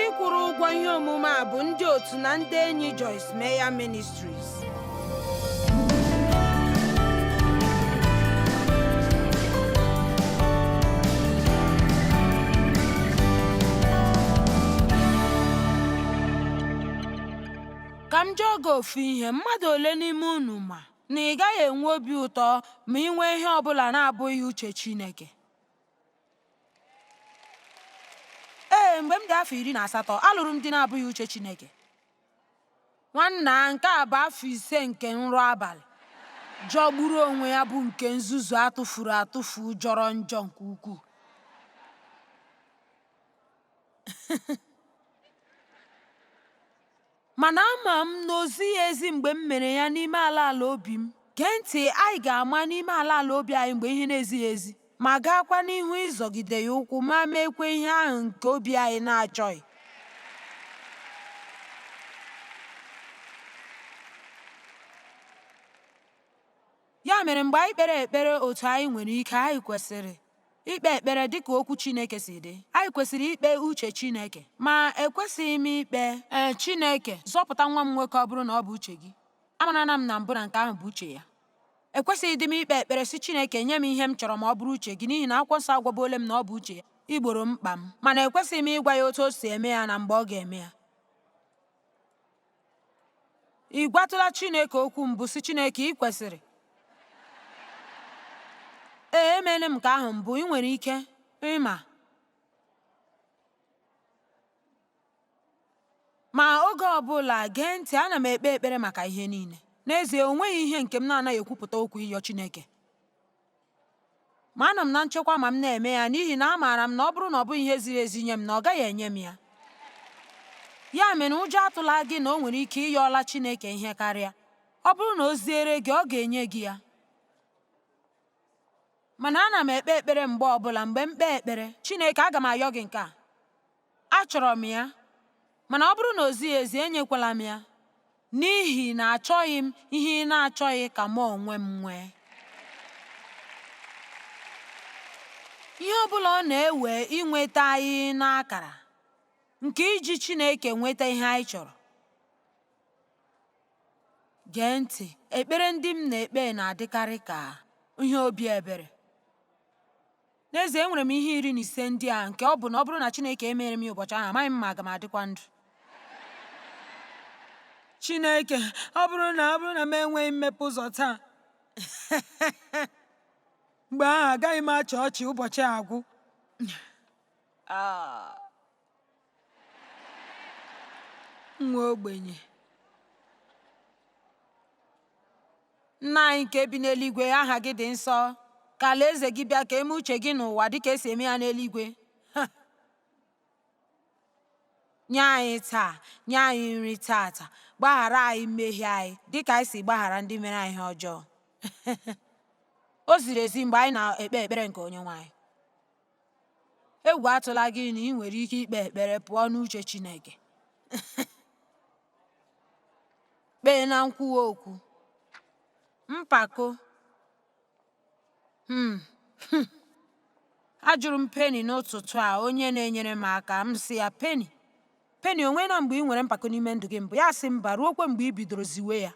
Ndị kwụrụ ụgwọ ihe omume a bụ ndị otu na ndị enyi Joyce Meyer Ministries. Ka m jụọ gị ofu ihe, mmadụ ole n'ime unu ma na ị gaghị enwe obi ụtọ ma ị nwee ihe ọ bụla na-abụghị uche Chineke? Ee, mgbe m dị afọ 18, alụrụ m di na-abụghị uche Chineke. Nwanna, nke a bụ afọ 5 nke nrọ abalị jọgburu onwe ya bụ nke nzuzu atụfuru atụfu jọrọ njọ nke ukwuu. Mana ama m na o zighị ezi mgbe m mere ya n'ime ala ala obi m. Gee ntị, anyị ga-ama n'ime ala ala obi anyị mgbe ihe na-ezighị ezi, ma gaakwa n'ihu ịzọgide ya ụkwụ ma meekwa ihe ahụ nke obi anyị na-achọghị. Ya mere, mgbe anyị kpere ekpere otu anyị nwere ike, anyị kwesịrị ikpe ekpere dị ka okwu Chineke si dị. Anyị kwesịrị ikpe uche Chineke. Ma ekwesịghị m ikpe, Ee, Chineke, zọpụta nwa m nwoke ọ bụrụ na ọ bụ uche gị. Amarala m na mbụ na nke ahụ bụ uche ya. Ekwesịghị dị m ikpe ekpere sị Chineke nye m ihe m chọrọ ma ọ bụrụ uche gị n'ihi na akwụkwọ nsọ agwabuole m na ọ bụ uche ya igboro mkpa m. Mana ekwesịghị m ịgwa ya otu o si eme ya na mgbe ọ ga-eme ya. Ị gwatụla Chineke okwu mbụ sị Chineke ị kwesịrị? Ee, emeela m nke ahụ mbụ, ị nwere ike ịma. Ma oge ọbụla, gee ntị, ana m ekpe ekpere maka ihe niile. N'ezie, o nweghị ihe nke m na-anaghị ekwupụta okwu ịyọ Chineke. Ma anọ m na nchekwa ma m na-eme ya n'ihi na amaara m na ọ bụrụ na ọ bụghị ihe ziri ezi nye m na ọ gaghị enye m ya. Ya mere ụjọ atụla gị na o nwere ike ị yọọla Chineke ihe karịa. Ọ bụrụ na o ziere gị, ọ ga-enye gị ya. Mana ana m ekpe ekpere mgbe ọbụla, mgbe m kpee ekpere, Chineke, aga m ayọ gị nke a. Achọrọ m ya, mana ọ bụrụ na o zighị ezi, enyekwala m ya, n'ihi na achọghị m ihe ị na-achọghị ka mụ onwe m nwee. Ihe ọ bụla ọ na-ewe inweta anyị n'akara nke iji Chineke nweta ihe anyị chọrọ. Gee ntị, ekpere ndị m na-ekpe na-adịkarị ka ihe obi ebere. N'ezie, enwere m ihe 15 ndị a nke ọ bụ na ọ bụrụ na Chineke emere m ya ụbọchị ahụ, amaghị m ma aga m adịkwa ndụ. Chineke, ọ bụrụ na ọ bụrụ na m enweghị mmepe ụzọ taa, mgbe ahụ agaghị m achị ọchị ụbọchị agwụ. Ah. Nwa ogbenye. Nna anyị nke bi n'eluigwe, aha gị dị nsọ. Ka alaeze gị bịa, ka e mee uche gị n'ụwa dịka e si eme ya n'eluigwe. Nye anyị taa, nye anyị nri taata. Gbaghara anyị mmehie anyị dịka anyị si gbaghara ndị mere anyị ihe ọjọọ. O ziri ezi mgbe anyị na-ekpe ekpere nke Onyenwe anyị. Egwu atụla gị na ị nwere ike ikpe ekpere pụọ n'uche Chineke. Kpee na nkwuwa okwu. Mpako. Hmm. Ajụrụ m Penny n'ụtụtụ a onye na-enyere m aka, m sị ya, Penny, Penny, o nweela mgbe ị nwere mpako n'ime ndụ gị mbụ? Ya sị mba, ruokwe mgbe ị bidoro ziwe ya.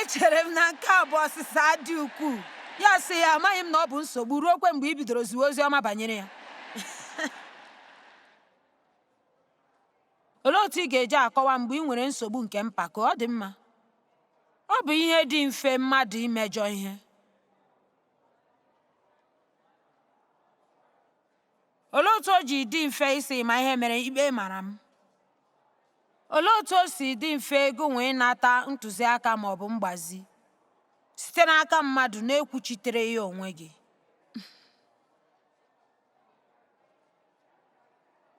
Echere m na nke a bụ ọsịsa dị ukwuu. Ya sị ya, amaghị m na ọ bụ nsogbu ruokwe mgbe ị bidoro ziwe ozi ọma banyere ya. Olee otu ị ga-eji akọwa mgbe ị nwere nsogbu nke mpako? Ọ dị mma. Ọ bụ ihe dị mfe mmadụ imejọ ihe. Olee otu o ji dị mfe ịsị ma ihe mere ikpe mara m? Olee otu o si dị mfe gịnwa ịnata ntụziaka ma ọ bụ mgbazi site n'aka mmadụ na-ekwuchitere ya onwe gị?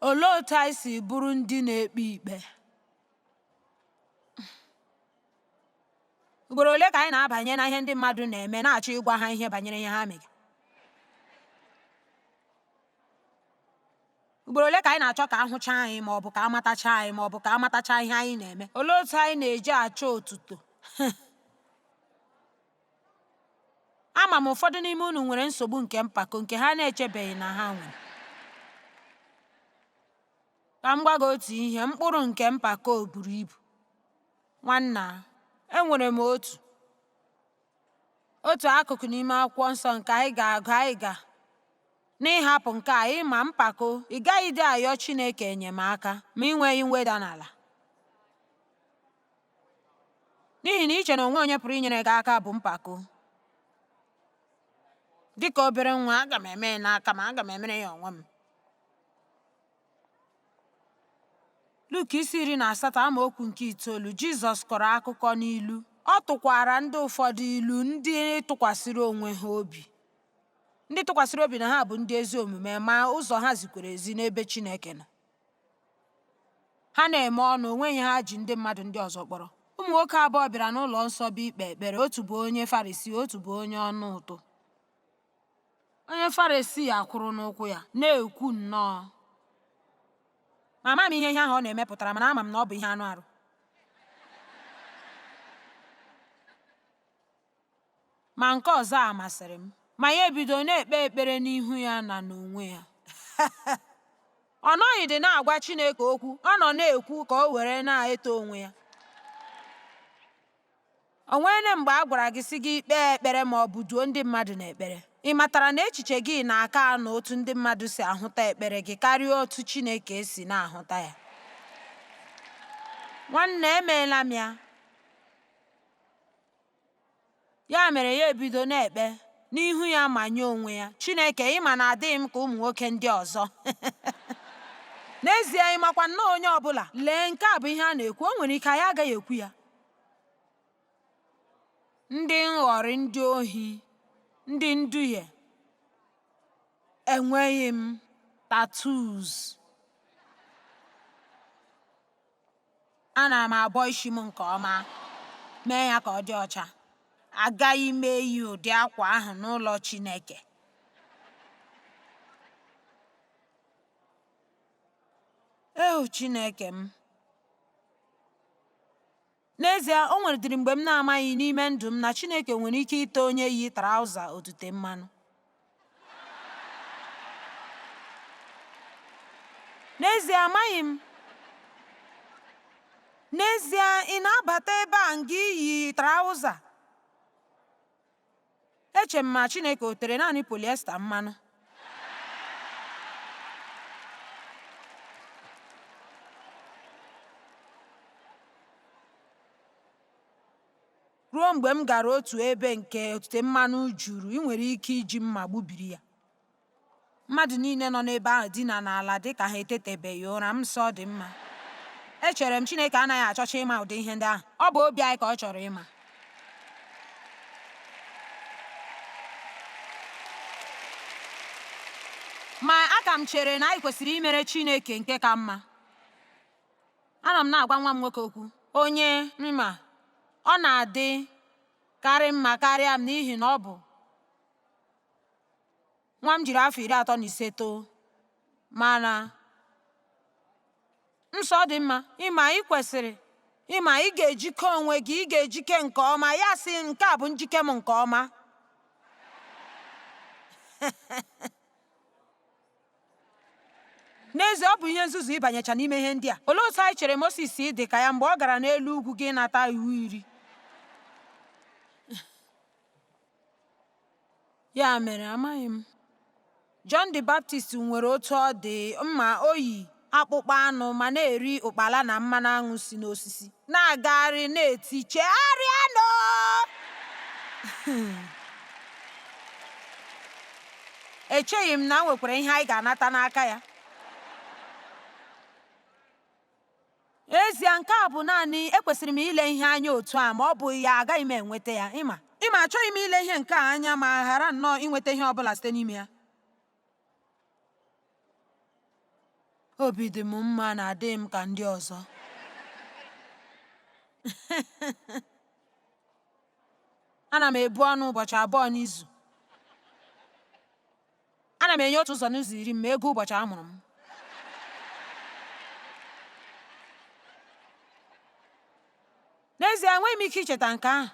Olee otu anyị si bụrụ ndị na-ekpe ikpe? Ugboro ole ka anyị na-abanye na ihe ndị mmadụ na-eme na-achọ ịgwa ha ihe banyere ihe ha mega? Ugboro ole ka anyị na-achọ ka a hụchaa anyị ma ọ bụ ka a matachaa anyị ma ọ bụ ka a matachaa ihe anyị na-eme? Olee otu anyị na-eji achọ otuto? Ama m ụfọdụ n'ime unu nwere nsogbu nke mpako nke ha na-echebeghị na ha nwere. Ka m gwa gị otu ihe, mkpụrụ nke mpako buru ibu. Nwanna, enwere m otu otu akụkụ n'ime akwụkwọ nsọ nke anyị ga-agụ anyị ga n'ịhapụ nke a ịma mpako ị gaghị dị ayọ Chineke enyemaka ma ị nweghị mweda n'ala n'ihi na iche na onwe onye pụrụ inyere gị aka bụ mpako. Dịka obere nwa, aga m eme ya n'aka m, aga m emere ya onwe m. Luk isi 18 amaokwu nke 9 Jizọs kọrọ akụkọ n'ilu. Ọ tụkwara ndị ụfọdụ ilu ndị tụkwasịrị onwe ha obi. Ndị tụkwasịrị obi na ha bụ ndị ezi omume ma ụzọ ha zikwara ezi n'ebe Chineke nọ. Ha na-eme ọnụ, o nweghị ihe ha ji ndị mmadụ ndị ọzọ kpọrọ. Ụmụ nwoke abụọ bịara n'ụlọ nsọ bụ ikpe ekpere, otu bụ onye Farisii, otu bụ onye ọna ụtụ. Onye Farisii akwụrụ n'ụkwụ ya, na-ekwu nnọọ. Ma ama m ihe ihe ahụ ọ na-eme pụtara, mana ama m na ọ bụ ihe anụ arụ. Ma nke ọzọ a masịrị m. Ma ya ebido na-ekpe ekpere n'ihu ya na n'onwe ya. Ọ nọghịdị na-agwa Chineke okwu, ọ nọ na-ekwu ka o were na-eto onwe ya. O nweela mgbe a gwara gị sị gị kpee ekpere ma ọ bụ duo ndị mmadụ n'ekpere? Ị matara na echiche gị na-aka anọ otu ndị mmadụ si ahụta ekpere gị karịa otu Chineke si na-ahụta ya? Nwanne, emeela m ya. Ya mere ya ebido na-ekpe n'ihu ya ma nye onwe ya. Chineke, ị ma na adịghị m ka ụmụ nwoke ndị ọzọ. N'ezie, ị makwa nnọọ onye ọ bụla. Lee, nke a bụ ihe a na-ekwu, o nwere ike anyị agaghị ekwu ya. Ndị nghọrị, ndị ohi, ndị nduhie. Enweghị m tattoos. Ana m abọ isi m nke ọma, mee ya ka ọ dị ọcha. Agaghị m eyi ụdị akwa ahụ n'ụlọ Chineke. Eo Chineke m! N'ezie, o nwedịrị mgbe m na-amaghị n'ime ndụ m na Chineke nwere ike ite onye yi traụza otute mmanụ. N'ezie, amaghị m. N'ezie, ị na-abata ebe a nga iyi traụza? Eche m ma Chineke o tere naanị polyester mmanụ. Ruo mgbe m gara otu ebe nke otute mmanụ juru, ị nwere ike iji mma gbubiri ya. Mmadụ niile nọ n'ebe ahụ dina n'ala dị ka ha etetebeghị ụra. M sị ọ dị mma. Echere m, Chineke anaghị achọcha ịma ụdị ihe ndị ahụ. Ọ bụ obi anyị ka ọ chọrọ ịma. Ma aka m chere na anyị kwesịrị imere Chineke nke ka mma. Anọ m na-agwa nwa m nwoke okwu, onye ma ọ na-adị karị mma karịa m n'ihi na ọ bụ nwa m jiri afọ 35 too, mana nsọ dị mma. Ịma ị kwesịrị ịma ị ga-ejike onwe gị, ị ga-ejike nke ọma. Ya sị nke a bụ njike m nke ọma. N'ezie, ọ bụ ihe nzuzu ịbanyecha n'ime ihe ndị a. Olee otu anyị chere Mosis si dị ka ya mgbe ọ gara n'elu ugwu gị nata Iwu Iri? Ya mere, amaghị m. John the Baptist nwere otu ọ dị mma o yi akpụkpọ anụ ma na-eri ụkpala na mmanụ aṅụ si n'osisi, na-agagharị na-eti, Chegharịanụ! Echeghị m na nwekwara ihe anyị ga-anata n'aka ya. N'ezie, nke a bụ naanị ekwesịrị m ile ihe anya otu a ma ọ bụghị ya agaghị m enweta ya. Ịma ịma achọghị m ile ihe nke a anya ma ghara nnọọ inweta ihe ọ bụla site n'ime ya. Obi dị m mma na adịghị m ka ndị ọzọ. Ana m ebu ọnụ ụbọchị abụọ n'izu. Ana m enye otu ụzọ n'ụzọ iri m ma ego ụbọchị a mụrụ m. N'ezie, enweghị m ike icheta nke ahụ.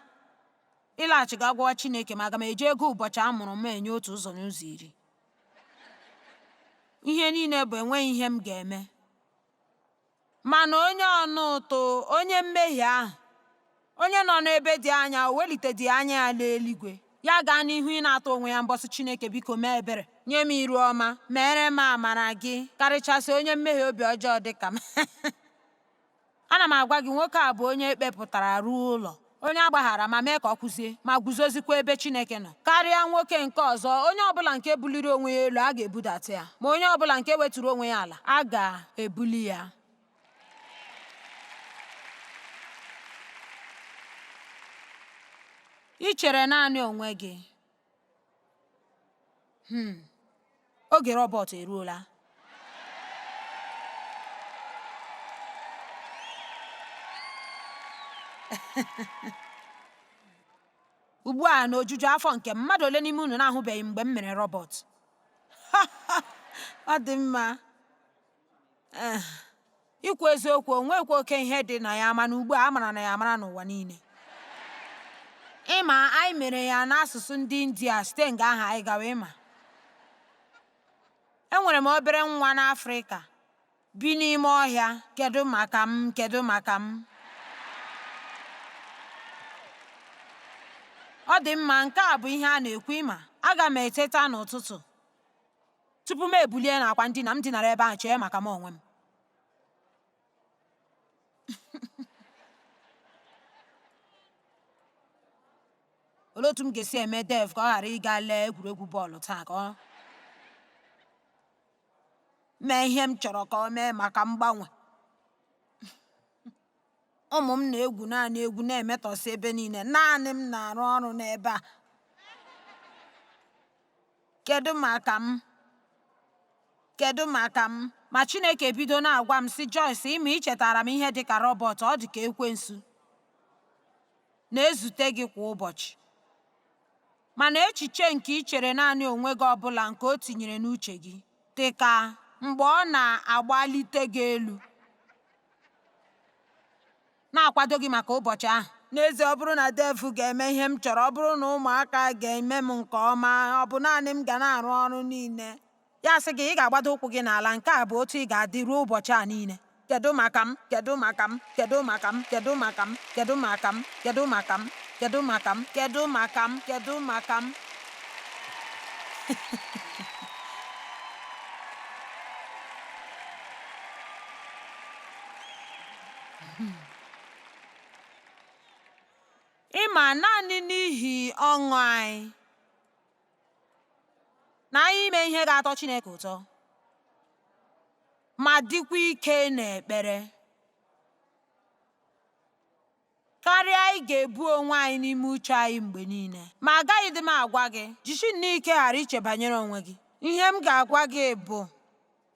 Ịlaghachi ga gwawa Chineke ma aga m eji ego ụbọchị a mụrụ m enye otu ụzọ n'ụzọ iri. Ihe niile bụ enweghị ihe m ga-eme. Mana onye ọna ụtụ, onye mmehie ahụ, onye nọ n'ebe dị anya, o welitedị anya ya lee eluigwe. Ya gaa n'ihu ịna-ata onwe ya mbọ sị, Chineke, biko mee ebere, nye m iru ọma, meere m amara gị, karịchasị onye mmehie obi ọjọọ dị ka m. Ana m agwa gị, nwoke a bụ onye e kpepụtara ruo ụlọ, onye a gbaghara ma mee ka ọ kwụzie ma guzozikwa ebe Chineke nọ, karịa nwoke nke ọzọ. Onye ọbụla nke buliri onwe ya elu, a ga-ebudata ya, ma onye ọbụla nke weturu onwe ya ala, a ga-ebuli ya. I chere naanị onwe gị. Oge robot eruola. Ugbu a, n'ojuju afọ nke m, mmadụ ole n'ime unu na-ahụbeghị mgbe m mere robot? Ọ dị mma. Ikwu eziokwu, o nwekwa oke ihe dị na ya, mana ugbu a a mara na ya amara n'ụwa niile. Ịma, anyị mere ya n'asụsụ ndị India site nga ahụ anyị gawa ịma. Enwere m obere nwa n'Afrịka bi n'ime ọhịa. Kedu maka m? Kedu maka m? Ọ dị mma, nke a bụ ihe a na-ekwu ịma. Aga m eteta n'ụtụtụ. Tupu m ebulie n'akwa ndina m dinara ebe ahụ chee maka m onwe m. Olee otu m ga-esi eme Dev ka ọ ghara ịga lee egwuregwu bọọlụ taa ka ọ mee ihe m chọrọ ka o mee maka mgbanwe? Ụmụ m na-egwu naanị egwu na-emetọsị ebe niile. Naanị m na-arụ ọrụ n'ebe a. Kedu maka m? Kedu maka m? Ma Chineke ebido na-agwa m sị, Joyce, ịma i chetara m ihe dị ka robot, ọ dị ka ekwensu na-ezute gị kwa ụbọchị. Mana echiche nke i chere naanị onwe gị ọbụla nke o tinyere n'uche gị dị ka mgbe ọ na-agbalite gị elu, na-akwado gị maka ụbọchị ahụ. N'ezie, ọ bụrụ na Dev ga-eme ihe m chọrọ, ọ bụrụ na ụmụaka ga-eme m nke ọma, ọ bụ naanị m ga na-arụ ọrụ niile. Ya sị gị, ị ga-agbado ụkwụ gị n'ala, nke a bụ otu ị ga-adị ruo ụbọchị a niile. Kedu maka m? Kedu maka m? Kedu maka m? Kedu maka m? Kedu maka m? Kedu maka m? Kedu maka m? Kedu maka m? Kedu maka m? Ịma naanị n'ihi ọṅụ anyị na anyị ime ihe ga-atọ Chineke ụtọ ma dịkwa ike n'ekpere karịa anyị ga-ebu onwe anyị n'ime uche anyị mgbe niile. Ma agaghịdị m agwa gị, jisie nnọọ ike ghara iche banyere onwe gị. Ihe m ga-agwa gị bụ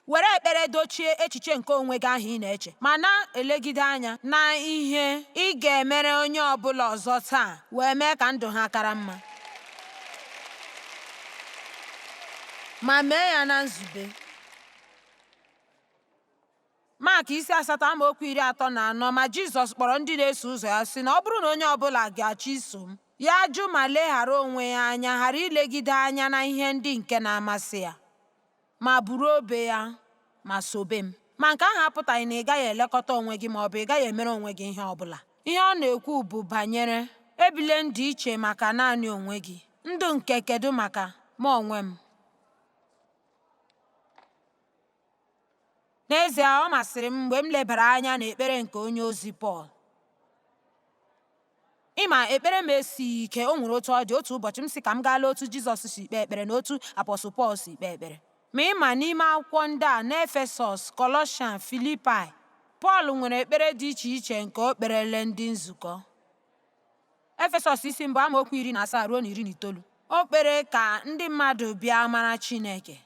were ekpere dochie echiche nke onwe gị ahụ ị na-eche, ma na-elegide anya na ihe ị ga-emere onye ọ bụla ọzọ taa wee mee ka ndụ ha kara mma. Ma mee ya na nzube. Mak isi 8 amaokwu 34. Ma Jizọs kpọrọ ndị na-eso ụzọ ya sị na ọ bụrụ na onye ọ bụla ga-achọ iso m, ya jụ ma leghara onwe ya anya, ghara ilegide anya na ihe ndị nke na-amasị ya, ma buru obe ya ma sobe m. Ma nke ahụ apụtaghị na ị gaghị elekọta onwe gị ma ọ bụ ị gaghị emere onwe gị ihe ọ bụla. Ihe ọ na-ekwu bụ banyere ebile ndụ iche maka naanị onwe gị, ndụ nke kedu maka m onwe m. N'ezie, ọ masịrị m mgbe m lebara anya n'ekpere nke onye ozi Pọl. Ịma, ekpere m esighị ike. O nwere otu ọ dị, otu ụbọchị m sị ka m gaa lee otu Jizọs si kpee ekpere na otu Apọstụl Pọl si kpee ekpere. Ma ịma, n'ime akwụkwọ ndị a, n'Efesọs, Kọlọshan, Filipaị, Pọl nwere ekpere dị iche iche nke o kperele ndị nzukọ. Efesọs isi mbụ amaokwu 17 ruo na 19. O kpere ka ndị mmadụ bịa mara Chineke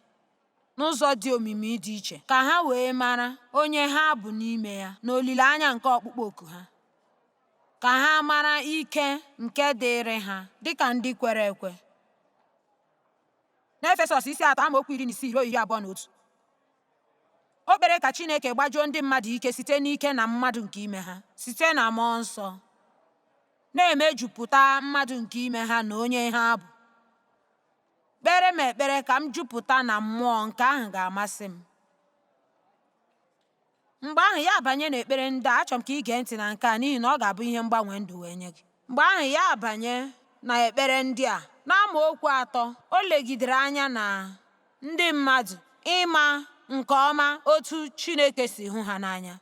n'ụzọ dị omimi dị iche, ka ha wee mara onye ha bụ n'ime ya na olileanya nke ọkpụkpọ oku ha, ka ha mara ike nke dịịrị ha dịka ndị kwere ekwe. N'Efesọs isi 3 amaokwu 16 ruo 21, o kpere ka Chineke gbajuo ndị mmadụ ike site n'ike na mmadụ nke ime ha, site na Mmụọ Nsọ, na-emejupụta mmadụ nke ime ha na onye ha bụ. Kpere m ekpere ka m jupụta na mmụọ, nke ahụ ga-amasị m. Mgbe ahụ ya abanye n'ekpere ndị a, achọrọ m ka ị gee ntị na nke a n'ihi na ọ ga-abụ ihe mgbanwe ndụ wee nye gị. Mgbe ahụ ya abanye na ekpere ndị a. N'amaokwu atọ, o legidere anya na ndị mmadụ ịma nke ọma otu Chineke si hụ ha n'anya.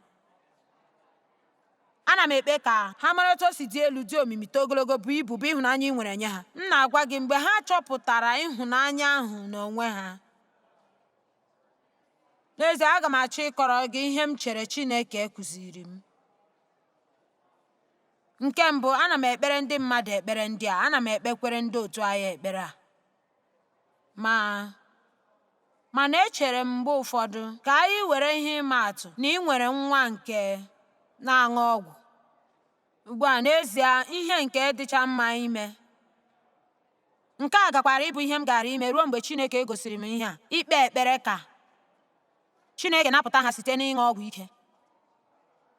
Ana m ekpe ka ha mara otu o si dị elu, dị omimi, too ogologo, bụ ibu, bụ ịhụnanya ị nwere nye ha. M na-agwa gị, mgbe ha chọpụtara ịhụnanya ahụ n'onwe ha, N'ezie, aga m achọ ịkọrọ gị ihe m chere Chineke kụziiri m. Nke mbụ, ana m ekpere ndị mmadụ ekpere ndị a, ana m ekpekwere ndị otu anyị ekpere a. Ma mana echere m mgbe ụfọdụ ka anyị were ihe ịma atụ na ị nwere nwa nke na-aṅụ ọgwụ. Ugbu a, n'ezie, ihe nke dịcha mma ime Nke a gakwara ịbụ ihe m gaara ime ruo mgbe Chineke gosiri m ihe a, ikpe ekpere ka Chineke napụta ha site n'ịṅụ ọgwụ ike,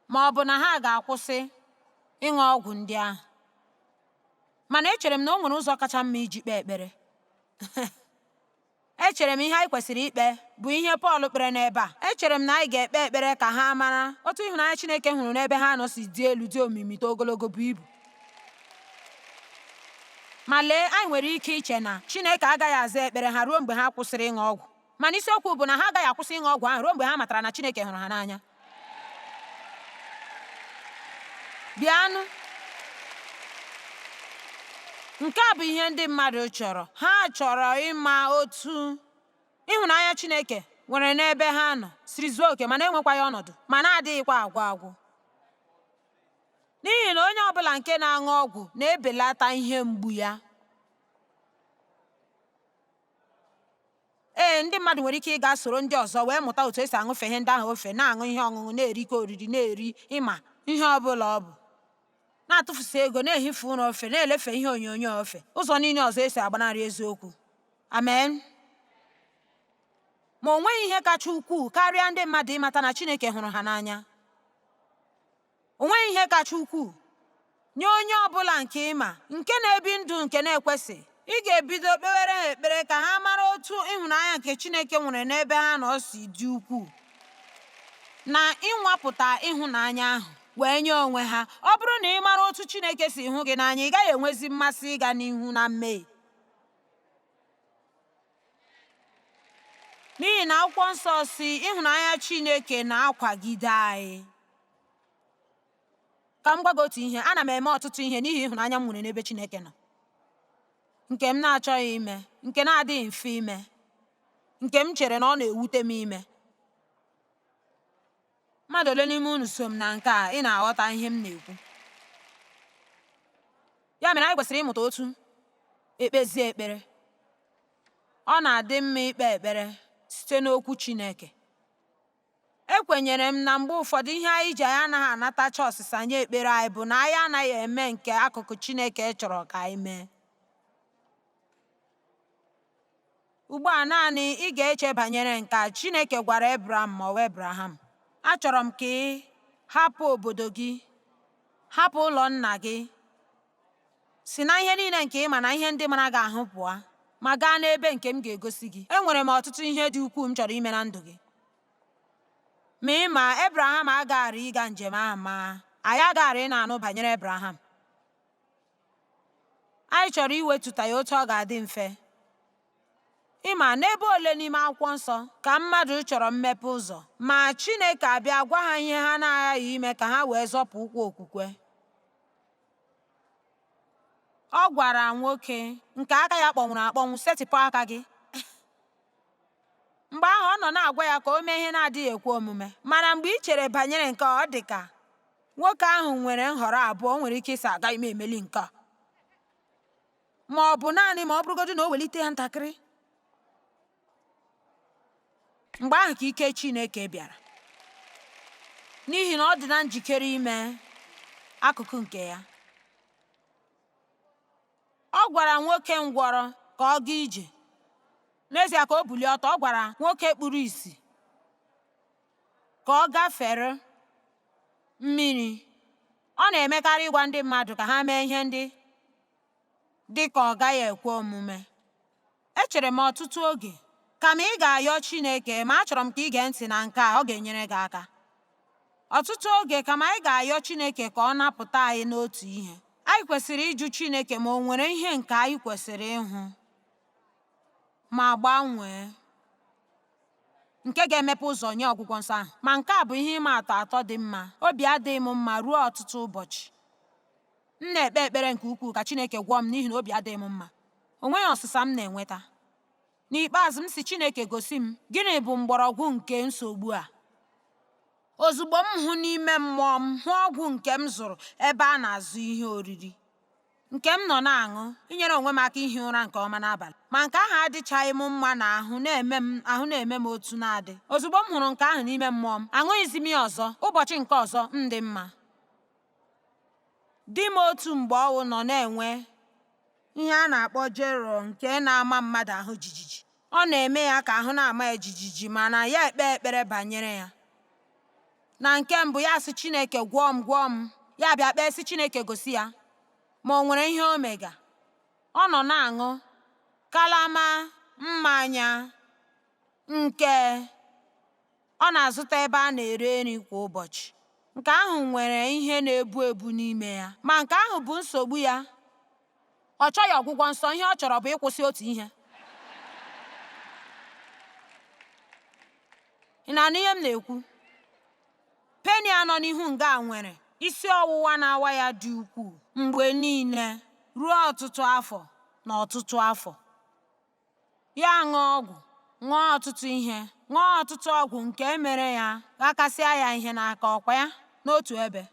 ma ọ bụ na ha ga-akwụsị ịṅụ ọgwụ ndị ahụ. Mana echere m na o nwere ụzọ kacha mma iji kpee ekpere. Echere m ihe anyị kwesịrị ikpe bụ ihe Pọl kpere n'ebe a. Echere m na anyị ga-ekpe ekpere ka ha mara otu ịhụnanya Chineke hụrụ n'ebe ha nọ si dị elu, dị omimi, too ogologo, bụ ibu. Ma lee, anyị nwere ike iche na Chineke agaghị aza ekpere ha ruo mgbe ha kwụsịrị ịṅụ ọgwụ. Mana isiokwu bụ na ha agaghị akwụsị ịṅụ ọgwụ ahụ ruo mgbe ha matara na Chineke hụrụ ha n'anya. Bịanụ. Nke a bụ ihe ndị mmadụ chọrọ. Ha chọrọ ịma otu ịhụnanya Chineke nwere n'ebe ha nọ siri zuo oke ma na-enwekwaghị ọnọdụ ma na-adịghịkwa agwụ agwụ. N'ihi na onye ọ bụla nke na-aṅụ ọgwụ na-ebelata ihe mgbu ya. Ee, ndị mmadụ nwere ike ịga soro ndị ọzọ wee mụta otu esi aṅụfe ihe ndị ahụ ofe, na-aṅụ ihe ọṅụṅụ, na-erikọ oriri, na-eri ịma ihe ọ bụla ọ bụ, na-atụfusi ego, na-ehife ụra ofe, na-elefe ihe onyonyo ofe, ụzọ niile ọzọ esi agbanarị eziokwu. Amen. Ma o nweghị ihe kacha ukwuu karịa ndị mmadụ ịmata na Chineke hụrụ ha n'anya. O nweghị ihe kacha ukwuu nye onye ọ bụla nke ị ma nke na-ebi ndụ nke na-ekwesị. Ị ga-ebido kpewere ha ekpere ka ha mara otu ịhụnanya nke Chineke nwere n'ebe ha nọ si dị ukwuu na ịnwapụta ịhụnanya ahụ wee nye onwe ha. Ọ bụrụ na ị mara otu Chineke si hụ gị n'anya, ị gaghị enwezi mmasị ịga n'ihu na mmehie. N'ihi na akwụkwọ nsọ sị ịhụnanya Chineke na-akwagide anyị. Ka m gwa gị otu ihe, ana m eme ọtụtụ ihe n'ihi ịhụnanya m nwere n'ebe Chineke nọ, nke m na-achọghị ime, nke na-adịghị mfe ime, nke m chere na ọ na-ewute m ime. Mmadụ ole n'ime unu so m na nke a ị na-aghọta ihe m na-ekwu? Ya mere anyị kwesịrị ịmụta otu ekpezi ekpere. Ọ na-adị mma ikpe ekpere site n'okwu Chineke. Ekwenyere m na mgbe ụfọdụ ihe anyị ji anyị anaghị anatacha ọsịsa nye ekpere anyị bụ na anyị anaghị eme nke akụkụ Chineke chọrọ ka anyị mee. Ugbu a naanị ị ga-eche banyere nke a, Chineke gwara Ebram ma ọ bụ Ebraham, achọrọ m ka ị hapụ obodo gị, hapụ ụlọ nna gị, si na ihe niile nke ị ma na ihe ndị mara gị ahụ pụọ, ma gaa n'ebe nke m ga-egosi gị. Enwere m ọtụtụ ihe dị ukwuu m chọrọ ime na ndụ gị. Ma ị ma, Ebraham agaghara ịga njem ahụ ma anyị agaghara ị na-anụ banyere Ebraham. Anyị chọrọ iwetuta ya otu ọ ga-adị mfe. Ị ma, n'ebe ole n'ime Akwụkwọ Nsọ ka mmadụ chọrọ mmepe ụzọ, ma Chineke abịa gwa ha ihe ha na-aghaghị ime ka ha wee zọpụ ụkwụ okwukwe. Ọ gwara nwoke nke aka ya kpọnwụrụ akpọnwụ, setịpụ aka gị. Mgbe ahụ ọ nọ na-agwa ya ka o mee ihe na-adịghị ekwe omume. Mana mgbe ị chere banyere nke a, ọ dị ka nwoke ahụ nwere nhọrọ abụọ. O nwere ike ịsị, agaghị m emeli nke a. Ma ọ bụ naanị ma ọ bụrụgodị na o welite ya ntakịrị. Mgbe ahụ ka ike Chineke bịara. N'ihi na ọ dị na njikere ime akụkụ nke ya. Ọ gwara nwoke ngwọrọ ka ọ gaa ije. N'ezie ka o bulie ọtọ, ọ gwara nwoke kpuru ìsì ka ọ gafere mmiri. Ọ na-emekarị ịgwa ndị mmadụ ka ha mee ihe ndị dị ka ọ gaghị ekwe omume. Echere m ọtụtụ oge, kama ị ga-ayọ Chineke, ma achọrọ m ka ị gee ntị na nke a, ọ ga-enyere gị aka. Ọtụtụ oge, kama anyị ga-ayọ Chineke ka ọ napụta anyị n'otu ihe, anyị kwesịrị ịjụ Chineke ma o nwere ihe nke anyị kwesịrị ịhụ ma gbanwee, nke ga-emepe ụzọ nye ọgwụgwọ nsọ ahụ. Ma nke a bụ ihe ịma atụ atọ dị mma. Obi adịghị m mma ruo ọtụtụ ụbọchị. M na-ekpe ekpere nke ukwuu ka Chineke gwọọ m n'ihi na obi adịghị m mma. O nweghị ọsịsa m na-enweta. N'ikpeazụ, m sị Chineke gosi m gịnị bụ mgbọrọgwụ nke nsogbu a. Ozugbo m hụ n'ime mmụọ m hụ ọgwụ nke m zụrụ ebe a na-azụ ihe oriri, nke m nọ na-aṅụ inyere onwe m aka ihi ụra nke ọma n'abalị. Ma nke ahụ adịchaghị m mma na ahụ na-eme m ahụ na-eme m otu na-adị. Ozugbo m hụrụ nke ahụ n'ime mmụọ m, aṅụghịzi m ya ọzọ. Ụbọchị nke ọzọ, m dị mma. Di m otu mgbe ọwụ nọ na-enwe ihe a na-akpọ jero nke na-ama mmadụ ahụ jijiji. Ọ na-eme ya ka ahụ na-ama ya jijiji mana ya ekpe ekpere banyere ya. Na nke mbụ ya sị Chineke gwọọ m gwọọ m. Ya bịa kpee sị Chineke gosi ya ma o nwere ihe o mega. Ọ nọ na-aṅụ kalama mmanya nke ọ na-azụta ebe a na-ere nri kwa ụbọchị. Nke ahụ nwere ihe na-ebu ebu n'ime ya. Ma nke ahụ bụ nsogbu ya. Ọ chọghị ọgwụgwọ nsọ, ihe ọ chọrọ bụ ịkwụsị otu ihe. Ị na-anụ ihe m na-ekwu? Penny a nọ n'ihu nga a nwere isi ọwụwa na-awa ya dị ukwuu mgbe niile ruo ọtụtụ afọ na ọtụtụ afọ. Ya ṅụọ ọgwụ, ṅụọ ọtụtụ ihe, ṅụọ ọtụtụ ọgwụ nke mere ya ghakasịa ya ihe n'aka ọkwa ya n'otu ebe.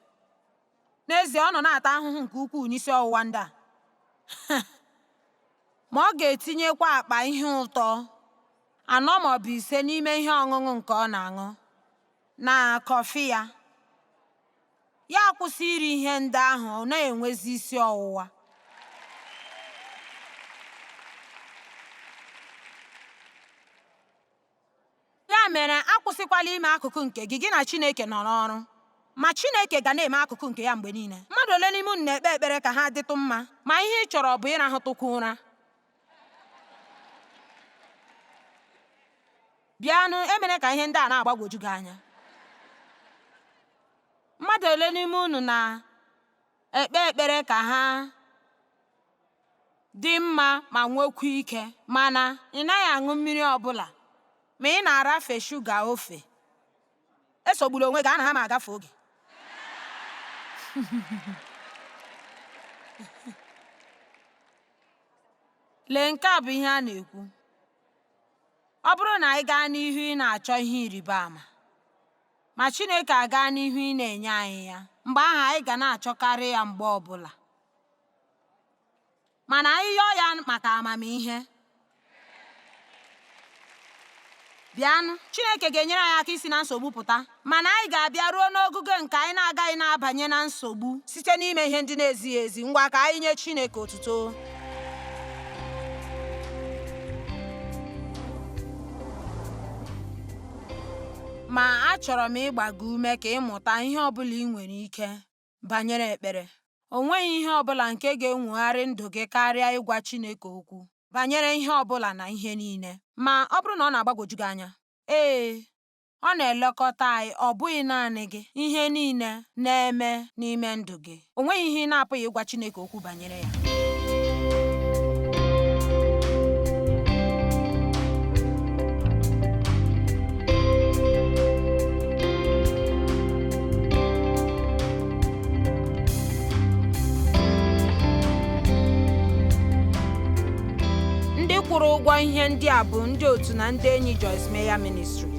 N'ezie, ọ nọ na-ata ahụhụ nke ukwuu n'isi ọwụwa ndị a. Ma ọ ga-etinyekwa akpa ihe ụtọ anọ maọbụ ise n'ime ihe ọṅụṅụ nke ọ na-aṅụ na kọfị ya. Ya akwụsị iri ihe ndị ahụ, ọ na-enwezi isi ọwụwa. Ya mere, akwụsịkwala ime akụkụ nke gị, gị na Chineke nọ n'ọrụ. Ma Chineke ga na-eme akụkụ nke ya mgbe niile. Mmadụ ole n'ime unu na-ekpe ekpere ka ha dịtụ mma, ma ihe ị chọrọ bụ ịrahụtụkwu ụra? Bịanụ, emere ka ihe ndị a na-agbagwoju gị anya. Mmadụ ole n'ime unu na-ekpe ekpere ka ha dị mma ma nwekwa ike, mana ị naghị aṅụ mmiri ọbụla, ma ị na-arafe shuga ofe? Esogbula onwe gị, anaghị m agafe oge. Lee, nke a bụ ihe a na-ekwu. Ọ bụrụ na anyị gaa n'ihu ị na-achọ ihe ịrịba ama, ma Chineke agaa n'ihu ị na-enye anyị ya, mgbe ahụ anyị ga na-achọkarị ya mgbe ọbụla. Mana anyị yọọ ya maka amamihe. Bịanụ, Chineke ga-enyere anyị aka isi na nsogbu pụta, mana anyị ga-abịa ruo n'ogugo nke anyị na-agaghị na-abanye na nsogbu site n'ime ihe ndị na-ezighị ezi. Ngwa ka anyị nye Chineke otuto. Ma achọrọ m ịgba gị ume ka ị mụta ihe ọ bụla ị nwere ike banyere ekpere. O nweghị ihe ọ bụla nke ga-enwogharị ndụ gị karịa ịgwa Chineke okwu banyere ihe ọ bụla na ihe niile. Ma ọ bụrụ na ọ na-agbagwoju gị anya, ee, ọ na-elekọta anyị, ọ bụghị naanị gị, ihe niile na-eme n'ime ndụ gị. O nweghị ihe ị na-apụghị ịgwa Chineke okwu banyere ya. Ndị kwụrụ ụgwọ ihe ndị a bụ ndị otu na ndị enyi Joyce Meyer Ministries.